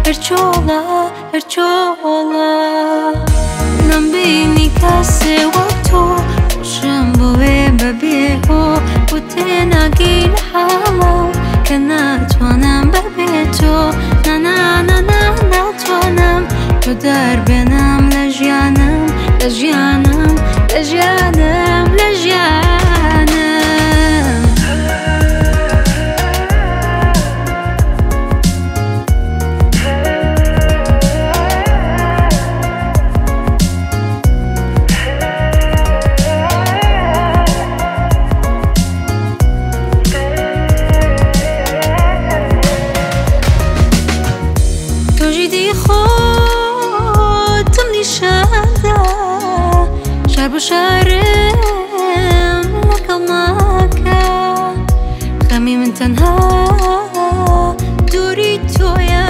هەرچۆڵە هەرچۆڵە نەمبینی کەسێ وەک تۆ خۆشم بوێ بەبێ هۆ بۆ تێناگەی لە حاڵم کە ناتوانم بەبێ تۆ نانانانا ناتوانم تۆ دەربێنم لە ژیانم لە ژیانم لە ژیانم لە ژیانم. تۆژی دی خۆتم نیشاندا شار بە شارم لەگەڵ ناکە خەمی من تەنها دووری تۆیە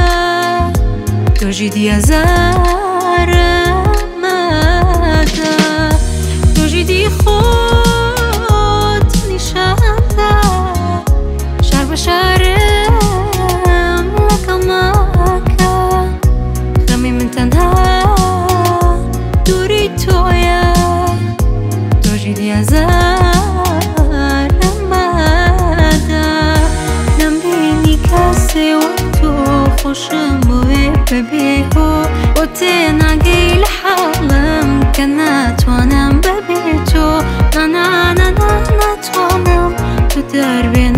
تۆژی دی ئازارم مەدە تۆژی دی خۆتم نیشاندا شار بە شارم لەگەڵ ناکە خەمی من تەنها دووری تۆیە تۆژی دی ئازارم مەدە نەمبینی کەسێ وەک تۆ خۆشم بوێ بەبێ هۆ بۆ تێناگەی لە حاڵم کە ناتوانم بەبێ تۆ نانانانا ناتوانم تۆ دەربێنم.